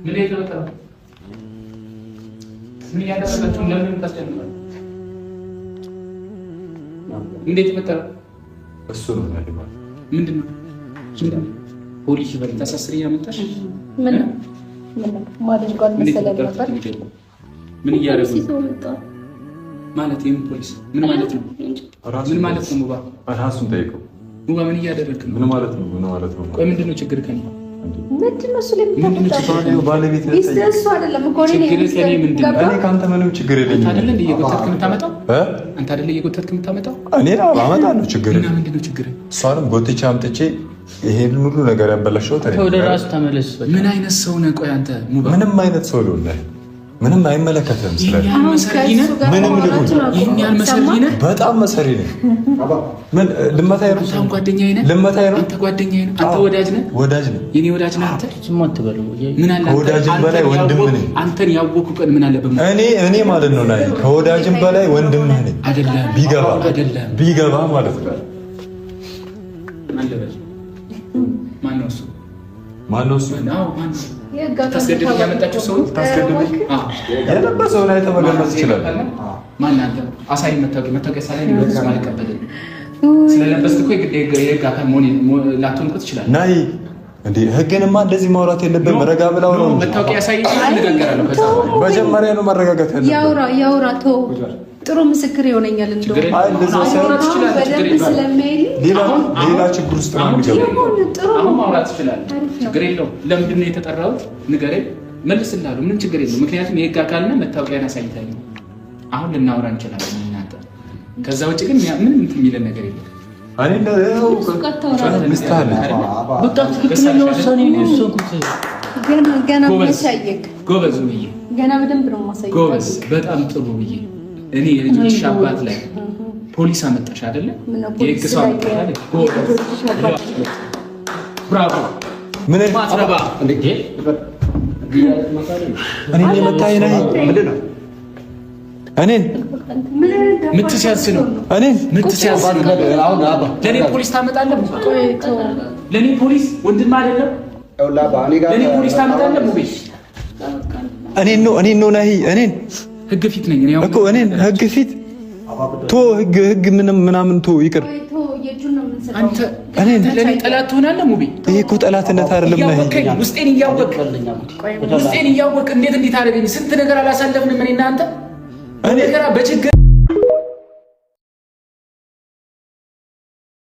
ምን የተፈጠረው? ምን እያደረጋችሁ? ለምን ታስጨንቃለህ? እንዴት ተፈጠረው? እሱ ነው ያለው። ምንድን ነው? ፖሊስ ይበል ታሳስሪ ያመጣሽ ምን ነው? ምን ነው ማድረግ መሰለህ ነበር። ምን እያደረጉ ማለት? የምን ፖሊስ? ምን ማለት ነው? ምን ማለት ነው? ሙባ ራሱን ጠይቀው። ሙባ ምን እያደረግክ ነው? ምን ማለት ነው? ምን ማለት ነው? ቆይ ምንድን ነው ችግር ከኔ? ምንድን ነው እሱ ለምታመጣው? ባለቤት እሱ አይደለም እኮ እኔ እኔ ከአንተ ምንም ችግር የለኝም። አንተ አይደለ እንደ እየጎተትክ የምታመጣው? አንተ አይደለ እየጎተትክ የምታመጣው? እኔ አመጣለሁ። ችግር እና ምንድን ነው ችግር? እሷንም ጎትቼ አምጥቼ ይሄን ሁሉ ነገር ያበላሸሁት እኔ። ወደ ራሱ ተመለስ። ምን አይነት ሰው ነህ? ቆይ አንተ ሙባ ምንም አይነት ሰው ልሆን ምንም አይመለከትም። ስለ ምንም ልሁን በጣም መሰሪ ነኝ። ምን ልመታኝ ነው? ጓደኛዬ ነህ? ልመታኝ ነው? አንተ ጓደኛዬ ነህ? አንተ ወዳጅ ነህ? ወዳጅ ነህ? የኔ ወዳጅ ነህ አንተ? ምን አለ ከወዳጅም በላይ ወንድም ነኝ። አንተን ያወኩ ቀን ምን አለ እኔ እኔ ማለት ነው ናይ ከወዳጅም በላይ ወንድምህ ነኝ። አይደለም ቢገባ አይደለም ቢገባ ማለት ነው። ማነው እሱ? ማነው እሱ? ታስገድደኝ ያመጣችው ሰው የለበሰውን አይተህ መገመት ትችላለህ። ማነው አንተ? አሳይ መታወቂያ። መታወቂያ ሳላይ አልቀበልም። ስለለበስክ እኮ የህግ አካል ላትሆን እኮ ትችላለህ። ናይ እንዴ ህግንማ እንደዚህ ማውራት የለብህም። ረጋ ብላው ነው መታወቂያ ያሳይ እንነጋገራለን። ከዛ መጀመሪያ ነው መረጋጋት ያለብህ። ያውራ ያውራ፣ ተው ጥሩ ምስክር ይሆነኛል። እንደው በደንብ ስለሚያይልኝ ሌላ ችግር ውስጥ ነው የሚገባው። አሁን ማውራት ትችላለህ፣ ችግር የለውም። ለምንድን ነው የተጠራሁት ንገረኝ፣ መልስልሃለሁ። ምንም ችግር የለውም። ምክንያቱም የህግ አካልና መታወቂያን አሳይታኝ አሁን ልናወራ እንችላለን እናንተ። ከዛ ውጭ ግን ምንም እንትን የሚለን ነገር የለም። እኔ በቃ ትክክለኛ ውሳኔ ነው የወሰንኩት። ገና ገና ማሳየክ ጎበዝ ብዬ ገና በደንብ ነው ማሳየክ። ጎበዝ፣ በጣም ጥሩ ብዬ እኔ የልጆችሽ አባት ላይ ፖሊስ አመጣሽ አይደለ? የህግ ሰው አመጣሽ አይደለ? ብራቮ። ምን ማትረባ እኔን የመታኝ ነህ? እኔን ምት ሲያንስ ነው። እኔን ምት ሲያንስ ነው። ለእኔ ፖሊስ ታመጣለህ? ለእኔ ፖሊስ ወንድም አይደለም? ለእኔ ፖሊስ ታመጣለህ? ሙቤ እኔን ነው እኔን ነው ናሂ እኔን ህግ ፊት ነኝ እኔ እኮ እኔን ህግ ፊት ቶ ህግ ህግ ምንም ምናምን ቶ ይቅር። አንተ እኔን ለእኔ ጠላት ትሆናለህ ሙቤ። ይሄ እኮ ጠላትነት አይደለም ናሂ። ውስጤን እያወቅህ ውስጤን እያወቅህ እንዴት እንዴት አደረገኝ? ስንት ነገር አላሳለፍንም እኔ እና አንተ በመከራ በችግር